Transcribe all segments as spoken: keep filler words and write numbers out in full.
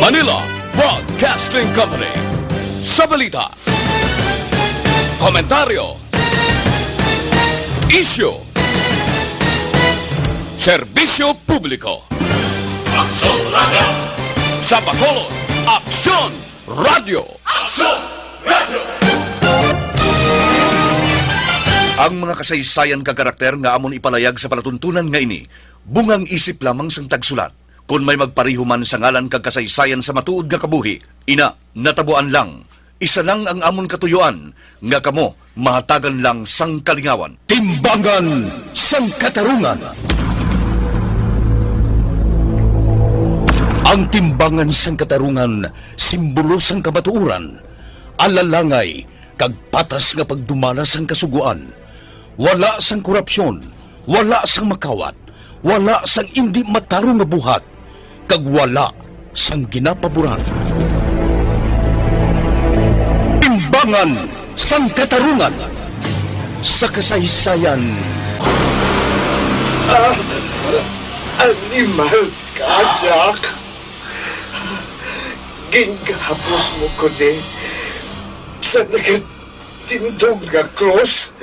Manila Broadcasting Company. Sa balita, komentaryo, isyu, serbisyo publiko. Aksyon Radio! Sa Bacolod, Aksyon Radio! Aksyon Radio! Ang mga kasaysayan kag karakter nga amon ipalayag sa palatuntunan nga ini, bungang isip lamang sang tagsulat. Kon may magpareho man sa ngalan kag kasaysayan sa matuod nga kabuhi, ina, natabuan lang. Isa lang ang amon katuyuan, nga kamo mahatagan lang sang kalingawan. Timbangan sang Katarungan. Ang timbangan sang katarungan, simbolo sang kamatuoran, alalangay, kag patas nga pagdumala sang kasugoan. Wala sang korupsyon, wala sang makawat, wala sang indi matarong nga buhat, kag wala sang ginapaboran. Timbangan sang Katarungan sa kasaysayan. Ah, animal ka, Jack. Gingahapos mo ko ni sa nagatindog nga krus.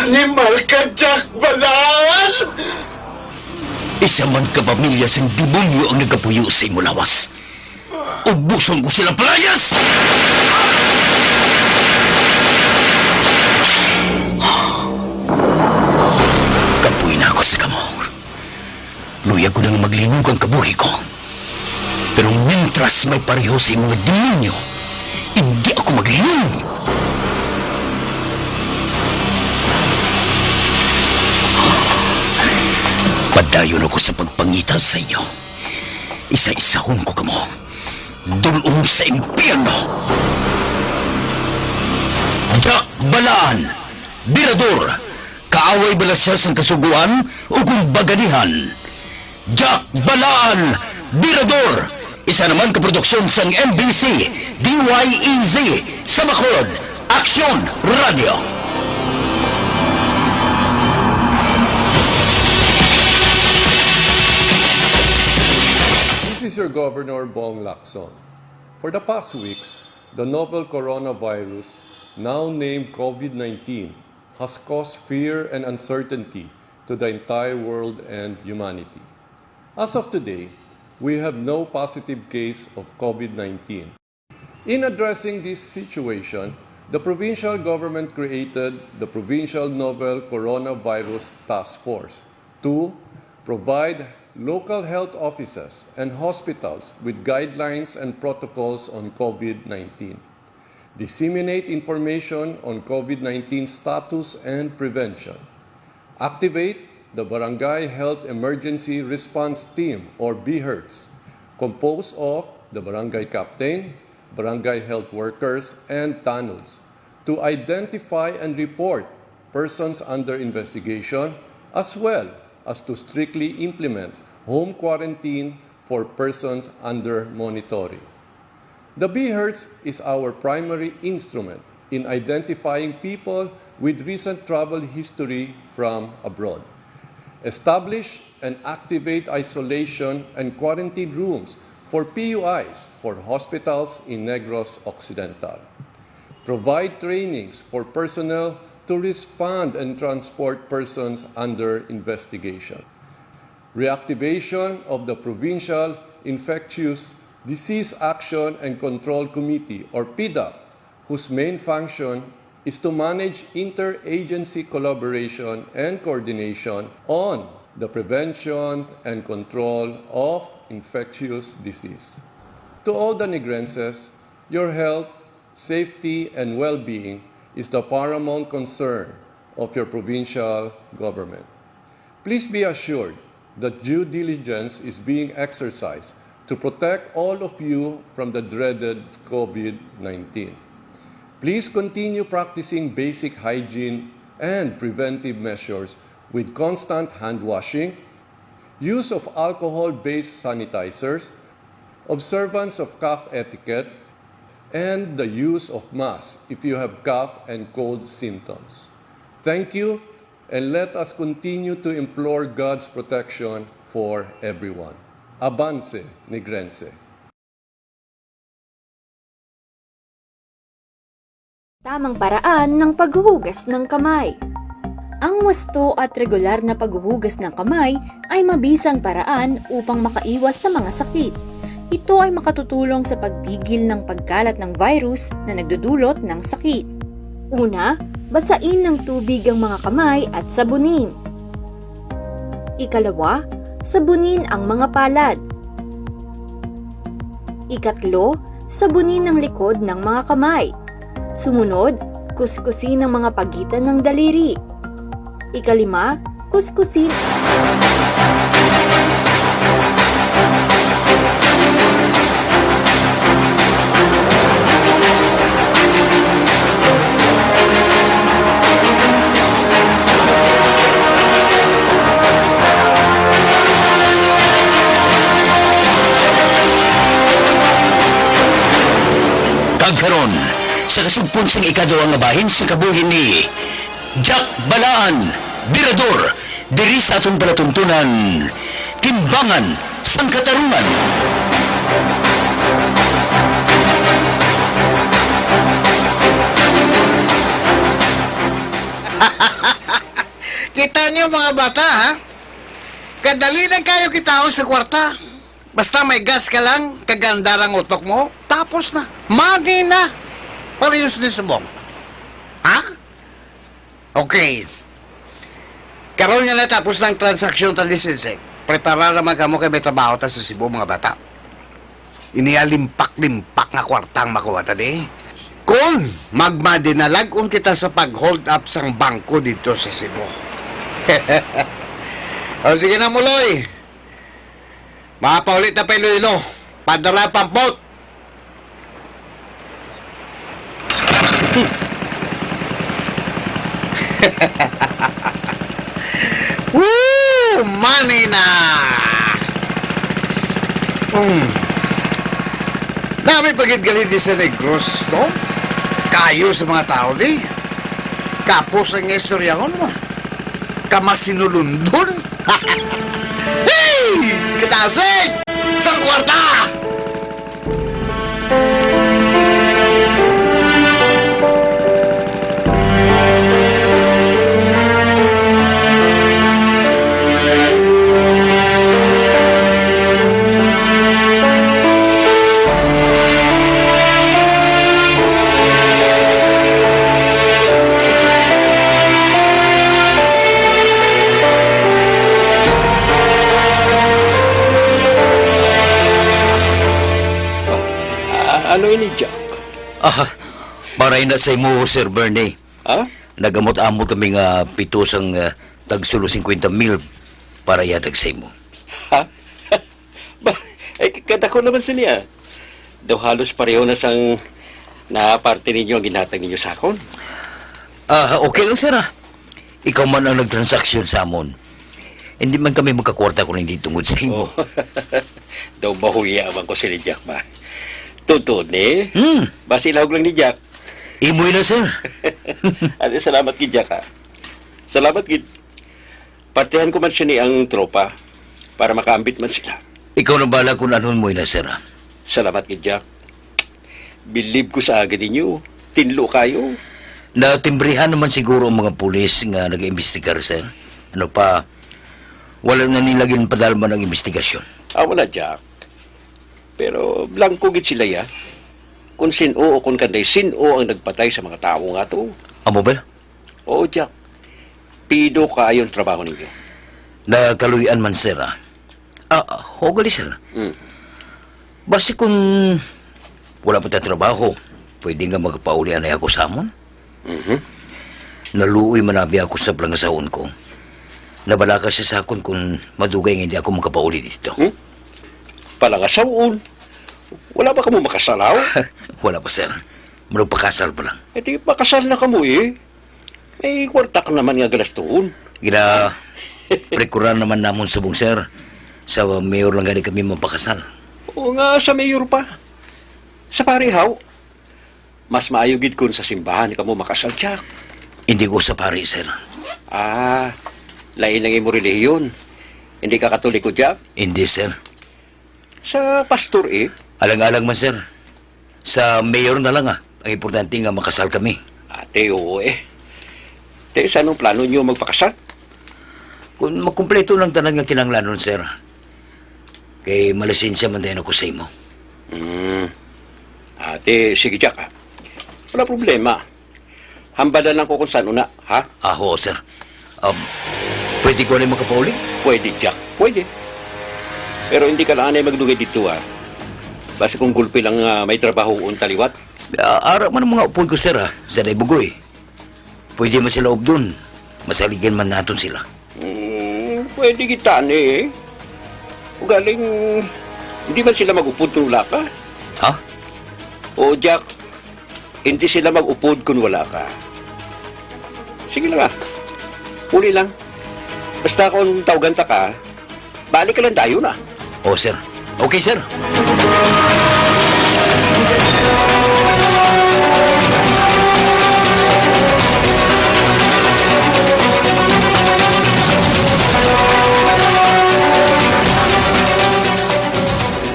Animal ka, Jack Balaan! Isa man ka pamilya sang demonyo ang nagapuyo sa imo lawas. Ubuson ko sila, palayas! Kapoy na ako sa kamo. Luyag ko nang maglinog ang kabuhi ko. Pero mintras may pareho sa imo nga demonyo, hindi ako maglinog. Padayon ako sa pagpangita sa inyo. Isa-isahon ko kamo. Dul-ong sa impyerno. Jack Balaan, Birador, kaaway bala sia sang Kasugoan o kung baganihan? Jack Balaan, Birador, isa naman ka produksyon sang M B C, D Y E Z, sa Bacolod, Aksyon Radio. This is your Governor Bong Lacson. For the past weeks, the novel coronavirus, now named COVID nineteen, has caused fear and uncertainty to the entire world and humanity. As of today, we have no positive case of COVID nineteen. In addressing this situation, the provincial government created the Provincial Novel Coronavirus Task Force to provide local health offices and hospitals with guidelines and protocols on COVID nineteen, disseminate information on COVID nineteen status and prevention, activate the Barangay Health Emergency Response Team, or BHERTs, composed of the barangay captain, barangay health workers, and tanods to identify and report persons under investigation, as well as to strictly implement home quarantine for persons under monitoring. The BHERTs is our primary instrument in identifying people with recent travel history from abroad. Establish and activate isolation and quarantine rooms for P U Is for hospitals in Negros Occidental. Provide trainings for personnel to respond and transport persons under investigation. Reactivation of the Provincial Infectious Disease Action and Control Committee, or PDAC, whose main function is to manage interagency collaboration and coordination on the prevention and control of infectious disease. To all the Negrenses, your health, safety, and well-being is the paramount concern of your provincial government. Please be assured that due diligence is being exercised to protect all of you from the dreaded COVID nineteen. Please continue practicing basic hygiene and preventive measures with constant hand washing, use of alcohol-based sanitizers, observance of cough etiquette, and the use of masks if you have cough and cold symptoms. Thank you, and let us continue to implore God's protection for everyone. Avance Negrense. Tamang paraan ng paghuhugas ng kamay. Ang wasto at regular na paghuhugas ng kamay ay mabisang paraan upang makaiwas sa mga sakit. Ito ay makatutulong sa pagpigil ng pagkalat ng virus na nagdudulot ng sakit. Una, basain ng tubig ang mga kamay at sabunin. Ikalawa, sabunin ang mga palad. Ikatlo, sabunin ang likod ng mga kamay. Sumunod, kuskusin ang mga pagitan ng daliri. Ikalima, kuskusin. Kag karon, sa kasugpon sang ikaduha nga bahin sa kabuhi ni Jack Balaan, Birador, diri sa atong palatuntunan, Timbangan sang Katarungan. Kita niyo, mga bata, ha? Kadali lang kayo kitaon sa kwarta. Basta may gas ka lang, kag andar ang utok mo, tapos na. Money na. Parehas ni subong. Ha? Okay. Karon nga natapos ang transaksyon ta ni Sinsik, prepara naman kamo kay may trabaho ta sa Cebu, mga bata. Ini limpak-limpak nga kwartang makuha ta di. Kon magmadinalag-on kita sa pag-hold up sang bangko dito sa Cebu. O sige na, Muloy. Mapauli ta pa Iloilo. Padara pampot. Woo! Money na! Hmm. Nami pagid gali di sa Negros, no? Kayo sa mga tao di. Kapos ang istoryahon mo. Kamasinulundon. Hey! Katasig! Sang kwarta! Ah, ano ini, Jack? Ah, para ina sa imo, Sir Bernie. Ha? Nag-amot-amot kami nga pito sang, ah, tagsulo singkwenta mil para ihatag sa imo. Ha? Ba, eh, kadako naman sini, ah. Daw halos pareho na sang na parte ninyo ang ginhatag ninyo sa akon. Ah, okay lang, sir, ah. Ikaw man ang nagtransaksyon sa amon. Hindi man kami magkakwarta kung hindi tungod sa imo. Oh. Daw mahuya man ko sini, Jack, ba? Tuntun, eh. Hmm. Basi ilawag lang ni Jack. Imo na, sir. Ate, salamat gid, Jack, ha. Salamat gid. Partihan ko man sini ang tropa para makaambit man sila. Ikaw na bala kung anhon mo ina, sir, ha? Salamat gid, Jack. Bilib ko sa agad ninyo. Tinlo kayo. Natimbrihan naman siguro ang mga pulis nga nag-iimbestigar, sir. Ano pa, wala na nila ginpadalman ang imbestigasyon. Ah, wala, Jack. Pero blanco gid sila, ya. Kung sin-o o kung kanday sin-o ang nagpatay sa mga tawo nga to. Amo ba? Oo, Jack. Pido kaayo ang trabaho ninyo. Nakaluy-an man, sir, ah. Ah, ah, ho, gali, sir. Mm. Basi kung wala pa ta trabaho, pwede nga magpauli anay ako sa amon? Mhm. Naluoy man abi ako sa palangasaon ko. Nabalaka siya sa akon kung madugay nga hindi ako makapauli dito. Hmm? Palangasaon? Wala pa kamo makasal, aw? Wala pa, sir. Murag pakasal pa lang. Eh, di pakasal na kamo, eh. May kwarta ka naman nga galastuhon. Gina-, prekurar naman namon subong, sir. Sa mayor lang gani kami mapakasal. Oo nga, sa mayor pa. Sa pari, haw? Mas maayo gid kun sa simbahan kamo makasal, Jack. Hindi ko sa pari, sir. Ah, lain ang imo relihiyon. Hindi ka Katoliko, Jack? Hindi, sir. Sa pastor, eh. Alang-alang man, sir. Sa mayor na lang, ah. Ang importante nga makasal kami. Ate, oo, eh. Te, sa anong plano nyo magpakasal? Kung makumpleto lang tanan nga kinahanglanon, sir. Kay malisensya man dayon ako sa imo. Hmm. Ate, sige, Jack, ah. Wala problema. Hambal na lang ko kung saan una, ha? Ah, oo, sir. Um, pwede ko na makapauli? Pwede, Jack. Pwede. Pero hindi ka lang anay magdugay dito, ha? Basta kung gulpi lang, ah, may trabaho unta liwat. Ah, ara man ang mga upod ko, sir, ha? Sa Daybugoy. Pwede man sila updon. Masaligan man naton sila. Hmm, pwede kita ni, eh. Ugaling, hindi man sila mag-upod kung wala ka. Ha? Oo, Jack. Hindi sila mag-upod kung wala ka. Sige lang, ah. Uli lang. Basta kung tawgan ta ka, balik ka lang dayon, ah. Oh, sir. Okay, sir.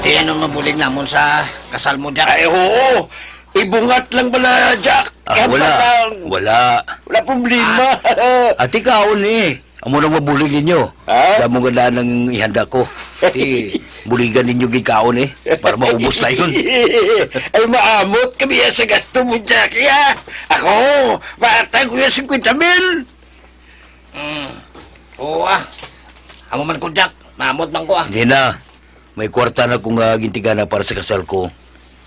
Di ano mabulig namon sa kasal mo, Jack? Ay, oo. Ibungat lang bala, Jack. Ah, wala. Lang. Wala. Wala problema. Ah, ati kaon eh. Amo nang mabulig ninyo. Ha? Damo nga daan ang ihanda ko. Ti, buligan ninyo gid kaon eh. Para maubos tayo. Ay, maamot kami sa gasto mo, Jack, ya. Ako, matag ko yung singkwenta mil. Mm. Oo, ah. Amo man ko, Jack. Maamot man ko, ah. Hindi na. May kwarta na ko nga gintigana para sa kasal ko.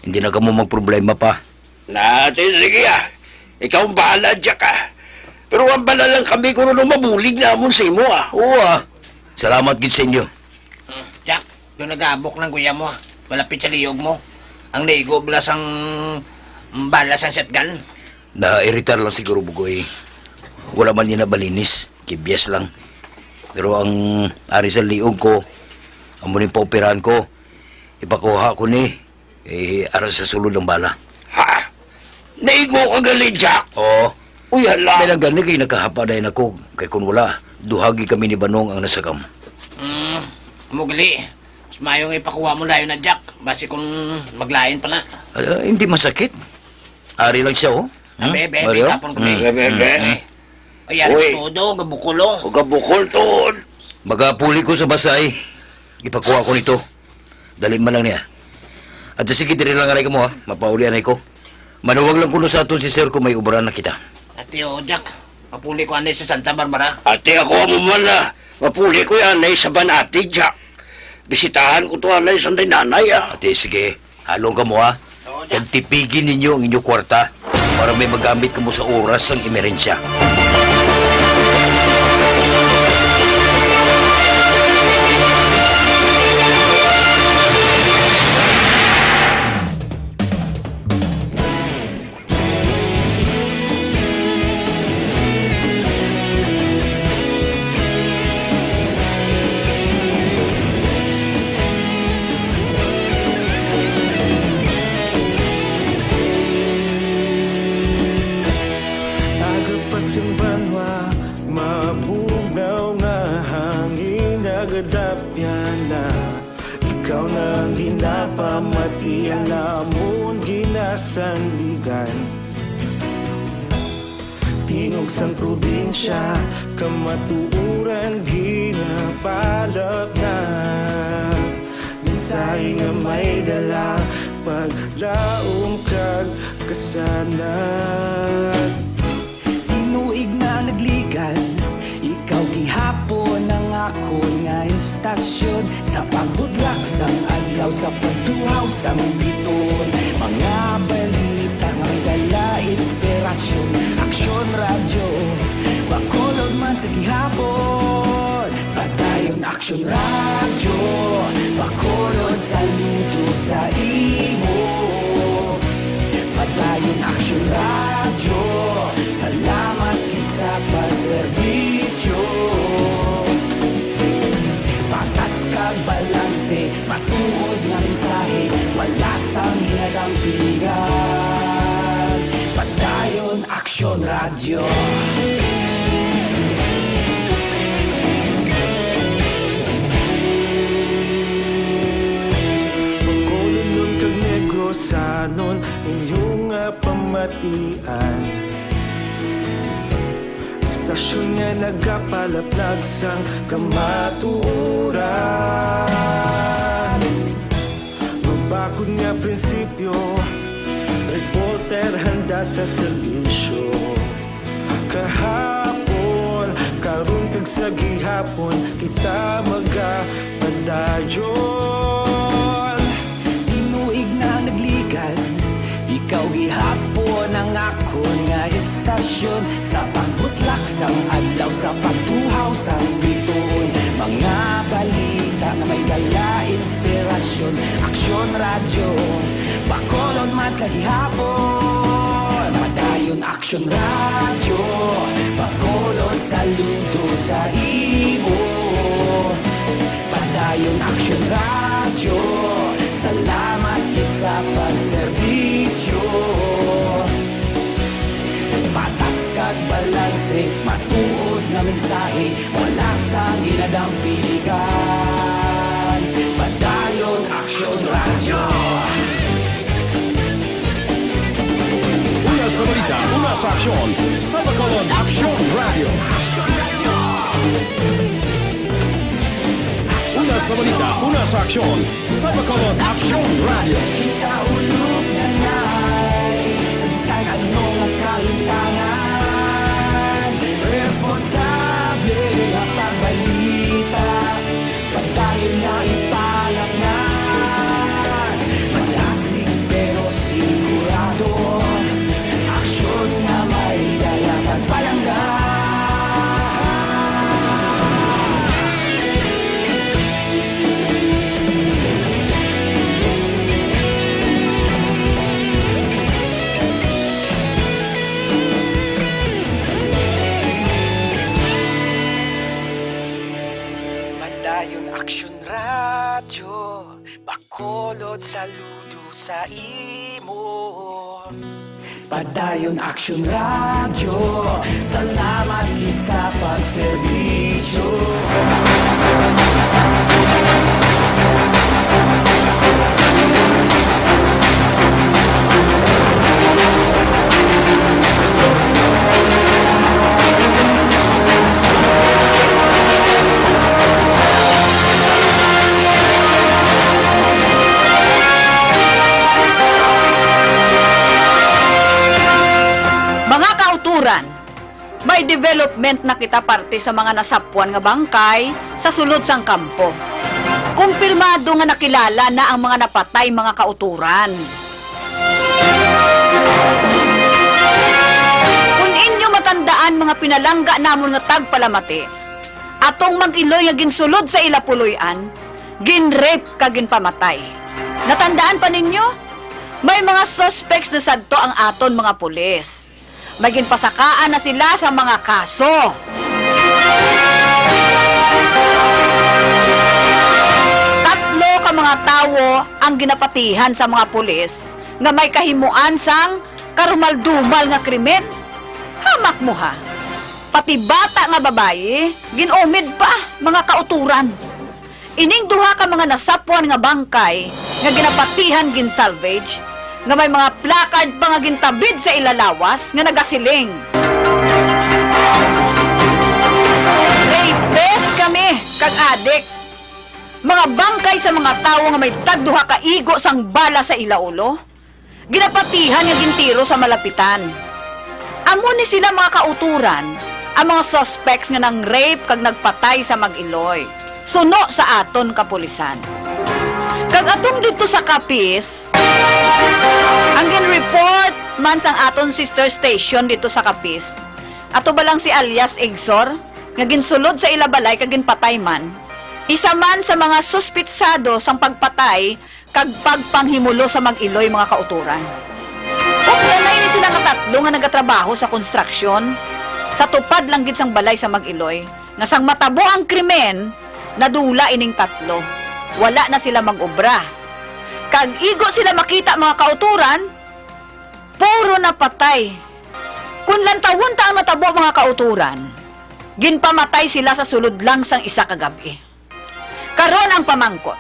Hindi na kamo magproblema pa. Na, sige, sige, ah. Ikaw ang bahala, Jack, ah. Pero ang bala lang kami kung ano mabulig namon sa imo, ah. Oo, ah. Salamat gid sa inyo. Hmm, Jack, yung nag-aabok ng kuya mo, ah. Malapit sa liyog mo. Ang naigo bala sang bala sang shotgun. Nairitar lang siguro, Bugoy. Wala man niya nabalinis. Kibyas lang. Pero ang ari sa liog ko, amo ni paoperahan ko. Ipakuha ko ni. Eh, aron sa sulod ang bala. Ha? Naigo ka gali, Jack? Oo. Uy, hala. May lang gani kay nakahapa dayon ako. Kay kun wala, duhagi kami ni Banong ang nasakam. Hmm, amo gali. Mas maayo nga ipakuha mo dayon na, Jack. Basi kung maglain pa na. Ah, hindi masakit. Ari lang siya, oh. Hmm? Abe, abe, Mario? Tapon ko, hmm, be. Abe, abe. Hmm, hmm. Ay, ari ko todo, gabukulo. O gabukol, tuod. Magapuli ko sa basay. Ipakuha ko nito. Dali man lang niya. At sige, diri lang anay kamo, ha? Mapauli anay ko. Manuwag lang kuno sa aton si Sir kung may obra na kita. Ati, o, Jack. Mapuli ko anay sa Santa Barbara. Ati, ako amo man na. Mapuli ko anay sa Banati, Jack. Bisitahan ko to anay sa nanay, ah. Ati, sige. Halong kamo, ha? Oo, Jack. Kag tipigi ninyo ang inyo kwarta para may magamit kamo sa oras sang emerhensya. Aga pa sing banwa, mabugnaw nga hangin, nagadapyan na. Ikaw na ang ginapamati, ang amon ginasandigan. Tingog sang probinsya, kamatuoran ginapalapnag. Mensahe nga may dala, paglaom kag kasanag. Tinuig na nagligan, ikaw gihapon ang akon nga istasyon. Sa pagbudlak sang adlaw, sa pagtuhaw sang biton, mga balita nga may dala inspirasyon. Aksyon Radyo, Bacolod man sa gihapon. Padayon Aksyon Radyo, Bacolod, saludo sa imo. Padayon Aksyon Radyo, salamat gid sa pagserbisyo. Patas kag balanse, matuod nga mensahe, wala sang ginadampingan. Padayon Aksyon Radyo. Sanon inyong nga pamatian, istasyon nga nagapalaplag sang kamatuoran. Mabakod nga prinsipyo, reporter handa sa serbisyo. Kahapon, karon kag sa gihapon, kita magapadayon. Tinuig na nagligad, ikaw gihapon ang akon nga istasyon. Sa pagbutlak sang adlaw, sa pagtuhaw sang bituon, mga balita nga may dala inspirasyon. Aksyon Radyo, Bacolod man sa gihapon. Padayon Aksyon Radyo, Bacolod, saludo sa imo. Padayon Aksyon Radyo, salamat gid sa pagserbisyo. Patas kag balanse, matuod nga mensahe, wala sang ginadampiligan. Padayon Aksyon Radyo. Una sa balita, una sa aksyon, sa Bacolod Aksyon Radyo. Una sa balita, una sa aksyon, sa Bacolod Aksyon Radyo. Kita ulog na nay, sa bisan ano nga kalimtangan, responsable nga pagbalita. Padayon nga ipalapnan, malasig pero sigurado. Aksyon nga may dala kag palangga. Padayon Aksyon Radyo, Bacolod, saludo sa imo. Padayon Aksyon Radyo, salamat gid sa pagserbisyo. Mga kauturan, may development na kita parte sa mga nasapwan nga bangkay sa sulod sang kampo. Kumpirmado nga nakilala na ang mga napatay, mga kauturan. Kung inyo matandaan, mga pinalangga namon nga tagpalamati, atong mag-iloy nga ginsulod sa ila puloy-an, gin-rape kag ginpamatay. Natandaan pa ninyo? May mga suspects na sadto ang aton mga pulis. May ginpasakaan na sila sa mga kaso. Tatlo ka mga tawo ang ginapatihan sa mga pulis nga may kahimuan sang karumaldumal nga krimen. Hamak mo, ha? Pati bata nga babayi, gin-umid pa, mga kauturan. Ining duha ka mga nasapwan nga bangkay nga ginapatihan, gin-salvage, nga may mga placard pa nga gintabid sa ila lawas nga nagasiling, "Rapist kami kag adik." Mga bangkay sa mga tawo nga may tagduha ka igo sang bala sa ila ulo. Ginapatihan nga gintiro sa malapitan. Amo ni sila, mga kauturan, ang mga suspects nga nang-rape kag nagpatay sa mag-iloy, suno sa aton kapulisan. Kag atong didto sa Capiz, ang gin-report man sang aton sister station didto sa Capiz, ato ba lang si alias Igsor, nga ginsulod sa ila balay kag ginpatay man, isa man sa mga suspitsado sang pagpatay kag pagpanghimulo sa mag-iloy, mga kauturan. Updanay ni sila nga tatlo nga nagatrabaho sa konstruksyon, sa tupad lang gid sang balay sa mag-iloy, nga sang matabo ang krimen, nadula ining tatlo. Wala na sila mag-obra. Kag igo sila makita, mga kauturan, puro na patay. Kung lantawon ta ang natabo, mga kauturan, ginpamatay sila sa sulod lang sang isa ka gab-i. Karon ang pamangkot,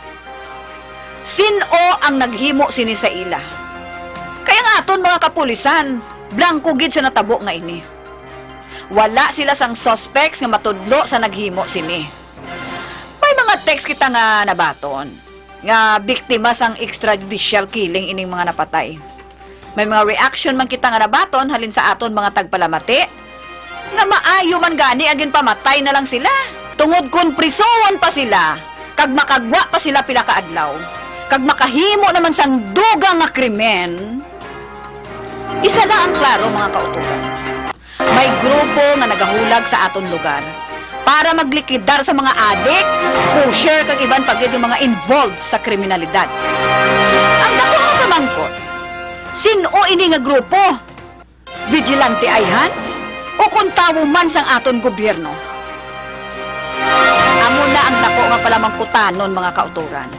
sin-o ang naghimo sini sa ila? Aton mga kapulisan, blangko gid sa natabo nga ini. Wala sila sang suspects nga matudlo sa naghimo sini. May mga text kita nga nabaton nga biktima sang extrajudicial killing ining mga napatay. May mga reaction man kita nga nabaton halin sa aton mga tagpalamati nga maayo man gani agin pamatay na lang sila. Tungod kon prisuhon pa sila, kag makagwa pa sila pila ka adlaw, kag makahimo naman sang dugang nga krimen, isa lang ang klaro, mga kauturan. May grupo nga nagahulag sa aton lugar para maglikidar sa mga adik, pusher, kag iban pa gid nga mga involved sa kriminalidad. Ang dako nga pamangkot, sin-o ini nga grupo? Vigilante ayhan? O kon tawo man sang aton gobyerno? Amo na ang dako nga palamangkutanon, mga kautoran.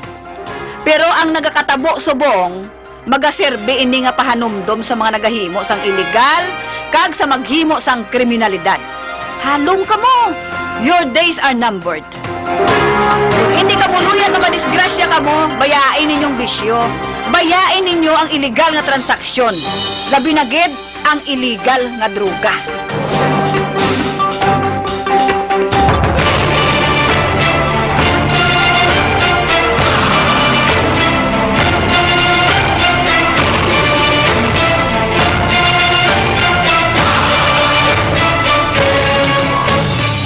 Pero ang nagakatabo subong, magaserbi ini nga pahanumdom sa mga nagahimo sang iligal kag sa maghimo sang kriminalidad. Halong kamo! Your days are numbered. Kon hindi kamo luya nga madisgrasya kamo, bayai ninyong bisyo. Bayai ninyo ang iligal nga transaksyon. Labi na gid ang iligal nga droga.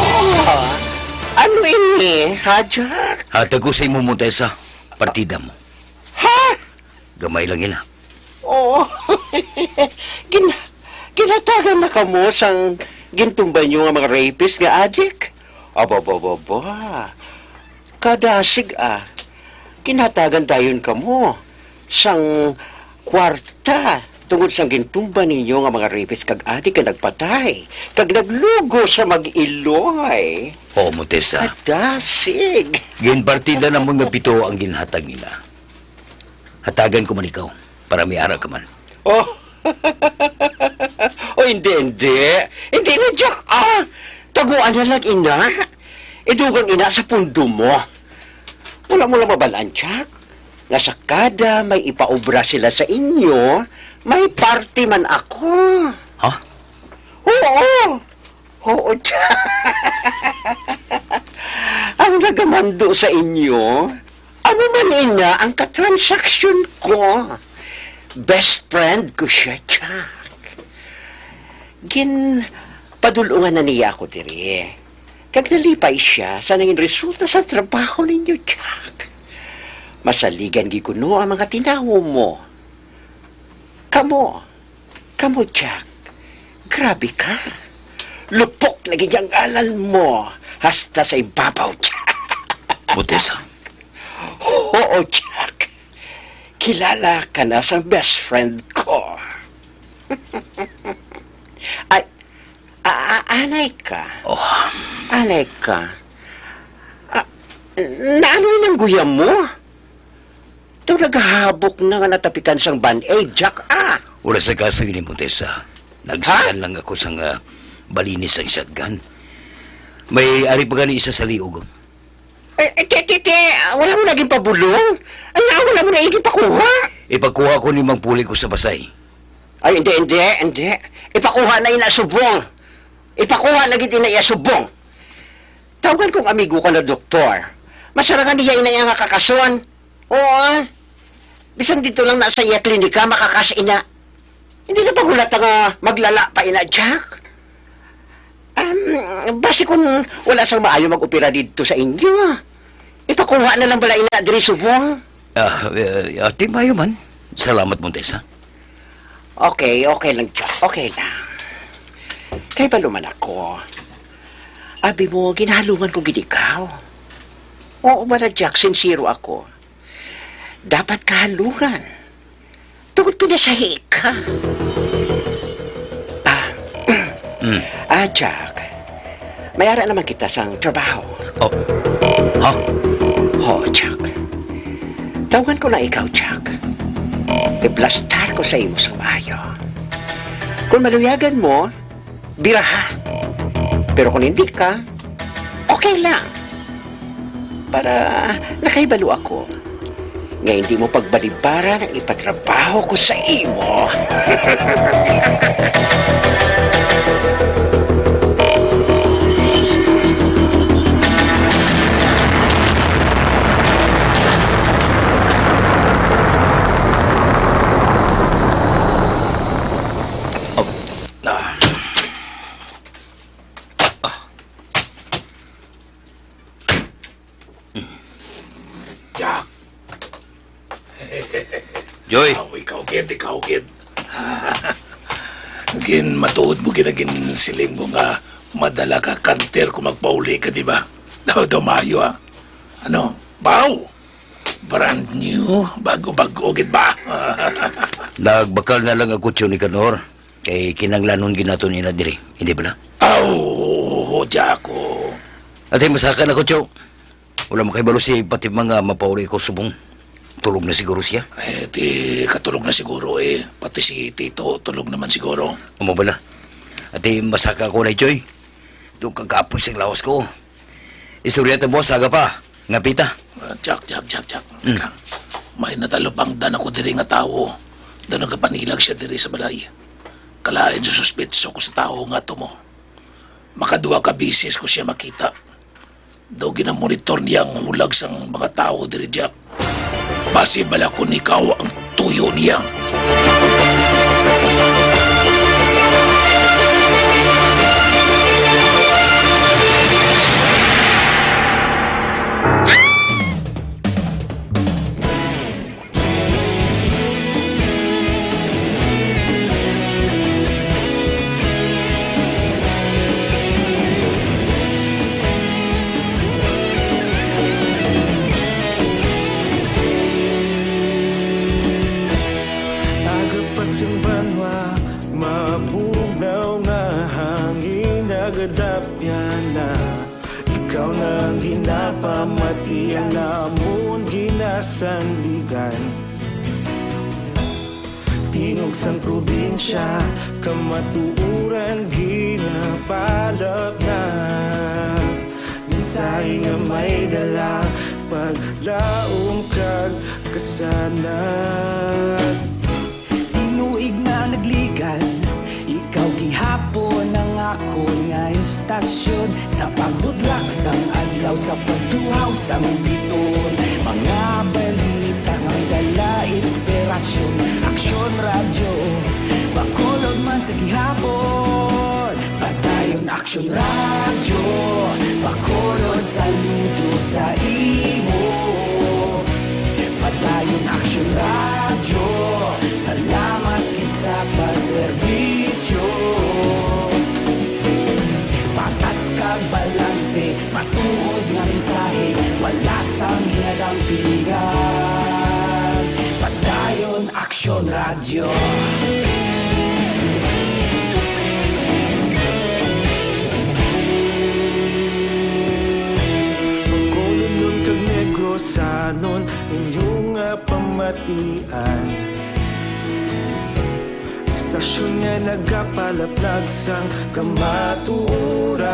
Oh, ano ini, ha, Jack? Hatag ko sa imo, Montesa. Partida mo. Ha? Gamay lang ina. Oo. Gin-, ginhatagan na kamo sang gintumban nyo nga mga rapist nga adik? Aba, ba, ba, ba. Kadasig, ah. Ginhatagan dayon kamo sang kwarta tungod sang gintumban ninyo nga mga rapist kag adik nga nagpatay kag naglugo sa mag-iloy. Oo, Montesa. Kadasig. Ginpartida namon nga pito ang ginhatag nila. Hatagan ko man ikaw, para may ara ka man. Oh. Oh, hindi, hindi. Hindi na, Jack, ah. Taguan na lang, ina. Idugang ina sa pundo mo. Wala mo lang mabalaan, Jack, nga sa kada may ipaobra sila sa inyo, may parte man ako. Ha? Oo. Oo, Jack. Ang nagamando sa inyo, amo man ina ang katransaksyon ko. Best friend ko siya, Jack. Ginpadulungan na niya ako diri. Kag nalipay siya sa nangin resulta sa trabaho ninyo, Jack. Masaligan gid kuno ang mga tinawo mo. Kamo, Kamo, Jack, grabe ka. Lupok na gid ang ngalan mo, hasta sa ibabaw, Jack. Montesa. Oo, Jack. Kilala ka na sang best friend ko. Ay, a-, a-, anay ka. Oh. Anay ka. Ah, naano ang guyam mo? Daw nagahabok na nga natapikan sang band-aid, Jack, ah. Wala sa kaso ini, Montesa. Nagsikan lang ako sang, ah, balinis sang shotgun. May ari pa gani isa sa liog. Eh, eh, ti, ti, ti, ah, wala mo na ginpabulong? Ay, ah, wala mo na ginpakuha? Ipakuha ko ni Mang Puli ko sa Pasay. Ay, hindi, hindi, hindi. Ipakuha na ina subong. Ipakuha na gid ina iya subong. Tawagan kong amigo ka na doktor. Masarangan niya ina iya nga kakason. Oo, ah. Bisan dito lang na sa iya klinika, makakas ina. Hindi na paghulat nga maglala pa ina, Jack. Um, basi kung wala sang maayo mag-opera dito sa inyo, ipakuha na lang bala ina diri subong. Ah, eh, ate, maayo man. Salamat, Montesa. Okay, okay lang, Jack. Okay lang. Kay balo man ako. Abi mo, ginahalungan ko gid ikaw. Oo man na, Jack, sinsero ako. Dapat kahalungan. Tungod pinasahi ka. Ah, Mm. Ah, Jack. May ara naman kita sang trabaho. Oh. Ha? Oo, Jack. Tawagan ko na ikaw, Jack. Iblastar ko sa imo sang maayo. Kung maluyagan mo, biraha. Pero kung hindi ka, okay lang. Para nakahibalo ako. nga hindi mo pagbalibara ang ipatrabaho ko sa imo. Oh. Ah. Ah. Jack. Joy. Aw, ikaw gid, ikaw gid. Gin matuod mo gid ang ginsiling mo nga madala ka kanter ko magpauli ka, di ba? Daw, daw maayo, ha? Ano? Baw! Brand new, bago-bago gid ba? Nagbakal na lang ako, Tio Nicanor. Kay kinahanglanon gid naton ina diri, hindi bala? Aw, oo, Jack, oo. Ate, masaka na ko, Tio. Wala man kay balo si Fatima nga mapauli ko subong. Tulog na siguro siya. Eh, ti, katulog na siguro, eh. Pati si Tito, tulog naman siguro. Amo bala. Ate, masaka ko na, Joy. Do kagapoy sing lawas ko. Istorya ta, boss, aga pa. Nga pita. Ah, Jack, Jack, Jack, Jack. Mm. May natalupangdan ako diri nga tawo. Daw nagapanilag siya diri sa balay. Kalain sa suspetso ko sa tawo nga to mo. Makaduha ka bisis ko siya makita. Daw ginamonitor niya ang hulag sang mga tawo diri, Jack. Basi bala kun ikaw ang tuyo niya. Aga pa sing banwa, mabugnaw nga hangin nagadapyan na. Ikaw na ang ginapamatian namon ginasandigan. Tingog sang probinsya, kamatuoran ginapalapnag. Mensahe nga may dala, paglaom kag kasanag. Tinuig na nagligan, ikaw gihapon ang akon nga istasyon. Sa pagbudlak sang adlaw, sa pagtuhaw sang bituon, mga balita nga may dala inspirasyon. Aksyon Radyo, Bacolod man sa gihapon. Padayon Aksyon Radyo, Bacolod, saludo sa imo. Padayon Aksyon Radyo, salamat gid sa pagserbisyo. Patas kag balanse, matuod nga mensahe, wala sang ginadampigan. Padayon Aksyon Radyo. Bacolodnon kag Negrosanon, inyo nga pamatian. Istasyon nga nagapalaplag sang kamatuoran.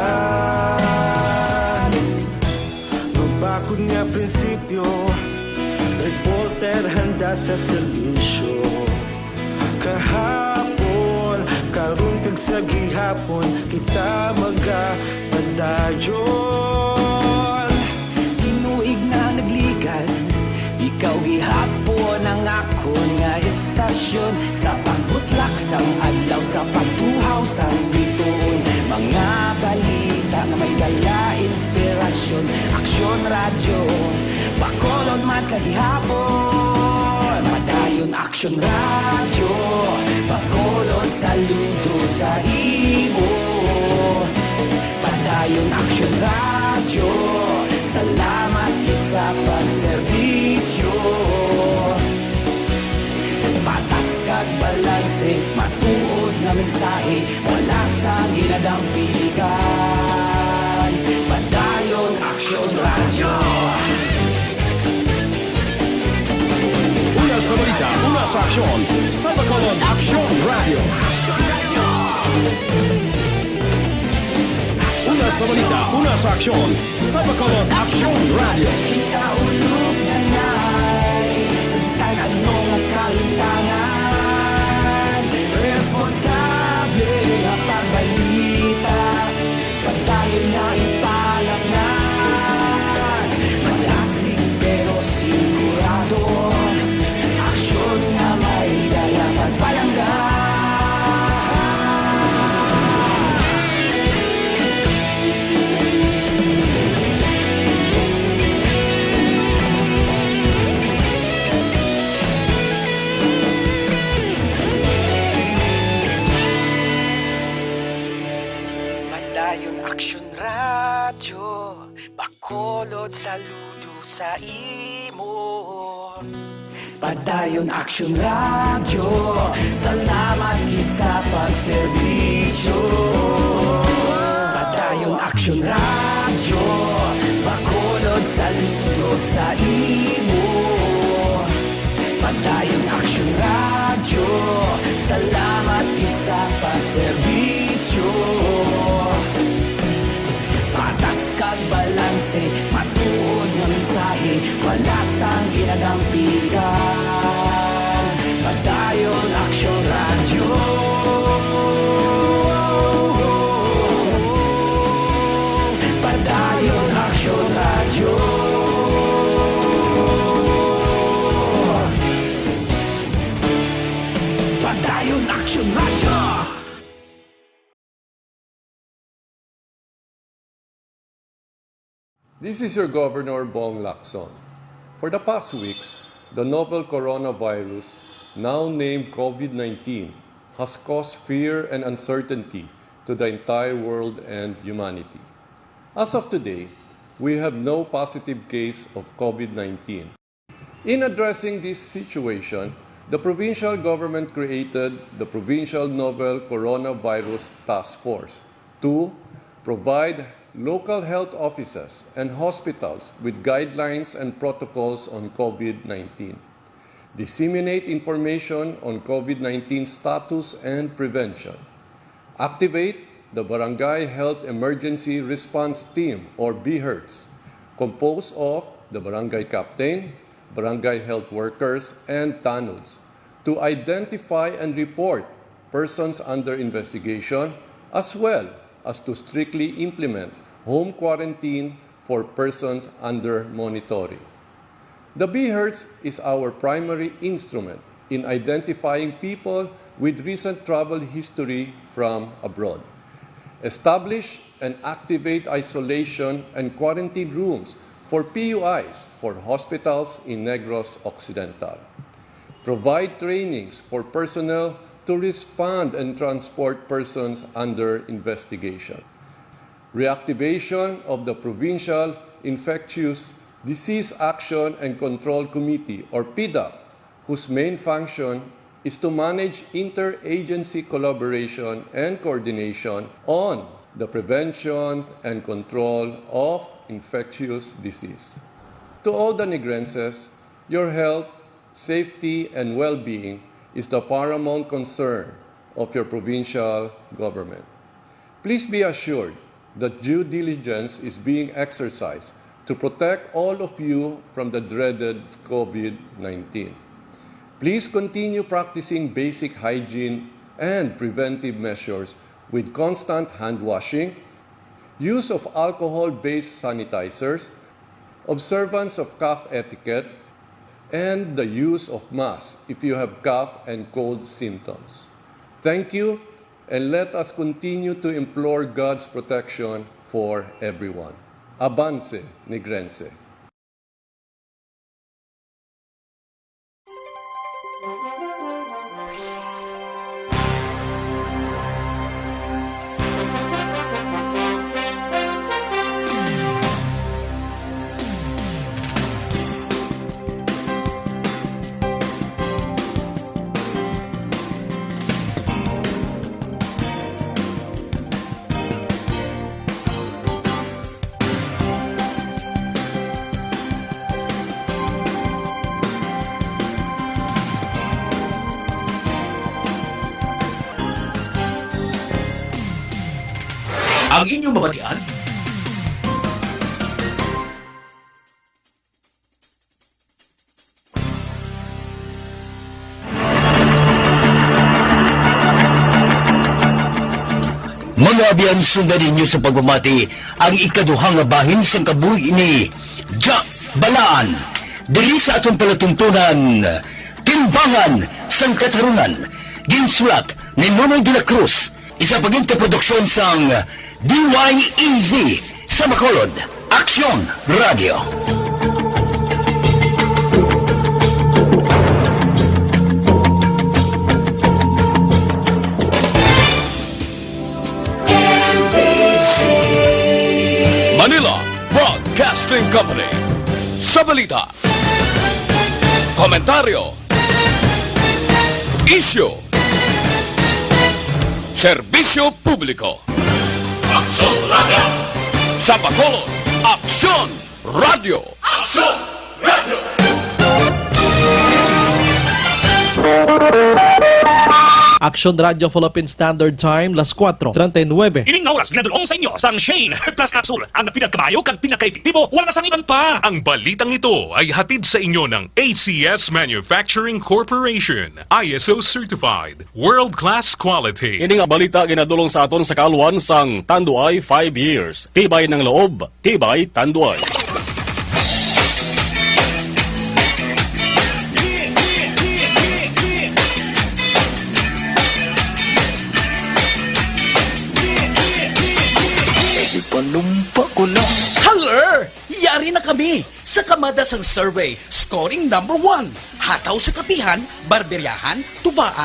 Mabakod nga prinsipyo, reporter handa sa serbisyo. Kahapon, karon kag sa gihapon, kita magapadayon. Tinuig na nagligan, ikaw gihapon ang akon nga istasyon. Sa pagbutlak sang adlaw, sa pagtuhaw sang bituon, mga balita nga may dala inspirasyon. Aksyon Radyo, Bacolod man sa gihapon. Padayon Aksyon Radyo, Bacolod, saludo sa imo. Padayon Aksyon Radyo, salamat gid sa pagserbisyo. Patas kag balanse, matuod nga mensahe, wala sang ginadampigan. Padayon Aksyon Radyo. Una sa balita, una sa aksyon, sa Bacolod Aksyon Radyo. Una sa balita, una sa aksyon, sa Bacolod Aksyon Radyo. Kita ulog na nay. Lord, saludo sa imo. Padayon Action Radio, salamat gid sa pagserbisyo. Padayon Action Radio, Bacolod, saludo sa imo. Padayon Action Radio, salamat gid sa pagserbisyo. Patas kag balanse, matuod nga mensahe, wala sang ginadampigan. Padayon Action Radio. Padayon Action Radio. Padayon Action Radio. This is your Governor, Bong Lacson. For the past weeks, the novel coronavirus, now named COVID nineteen, has caused fear and uncertainty to the entire world and humanity. As of today, we have no positive case of COVID nineteen. In addressing this situation, the provincial government created the Provincial Novel Coronavirus Task Force to provide local health offices and hospitals with guidelines and protocols on COVID nineteen, disseminate information on COVID nineteen status and prevention, activate the Barangay Health Emergency Response Team, or BHERTs, composed of the barangay captain, barangay health workers, and tanods to identify and report persons under investigation, as well as to strictly implement home quarantine for persons under monitoring. The BHERTs is our primary instrument in identifying people with recent travel history from abroad. Establish and activate isolation and quarantine rooms for P U Is for hospitals in Negros Occidental. Provide trainings for personnel to respond and transport persons under investigation. Reactivation of the Provincial Infectious Disease Action and Control Committee, or PIDAC, whose main function is to manage interagency collaboration and coordination on the prevention and control of infectious disease. To all the Negrenses, your health, safety, and well-being is the paramount concern of your provincial government. Please be assured that due diligence is being exercised to protect all of you from the dreaded COVID nineteen. Please continue practicing basic hygiene and preventive measures with constant hand washing, use of alcohol-based sanitizers, observance of cough etiquette, and the use of masks if you have cough and cold symptoms. Thank you, and let us continue to implore God's protection for everyone. Abanse, Negrense. Ang inyong mabatian. Mga abyan, sundan ninyo sa pagpamati ang ikaduha nga bahin sang kabuhi ni Jack Balaan. Diri sa aton palatuntunan, Timbangan sang Katarunan, ginsulat ni Nonoy de la Cruz, isa pagin ka produksyon sang D Y E Z sa Bacolod, Aksyon Radio. Manila Broadcasting Company. Sa balita, komentaryo, isyu, serbisyo publiko. Aksyon Radio! Sa Bacolod, Aksyon Radio! Aksyon Radio! Aksyon Radio Philippine Standard Time, las kuwatro treinta y nueve. Ining nga oras ginadul-ong sa inyo sang Shane Plus Capsule, ang pinakamayo kag pinakaepektibo, wala na sang iban pa. Ang balitang ito ay hatid sa inyo ng A C S Manufacturing Corporation, I S O certified, world-class quality. Ini nga balita ginadul-ong sa aton sa kaalwan sang Tanduay five years. Tibay ng loob, tibay Tanduay. Ipalumpa ko na. Haler! Yari na kami! Sa kamada sang survey, scoring number one. Hataw sa kapihan, barberyahan, tubaan,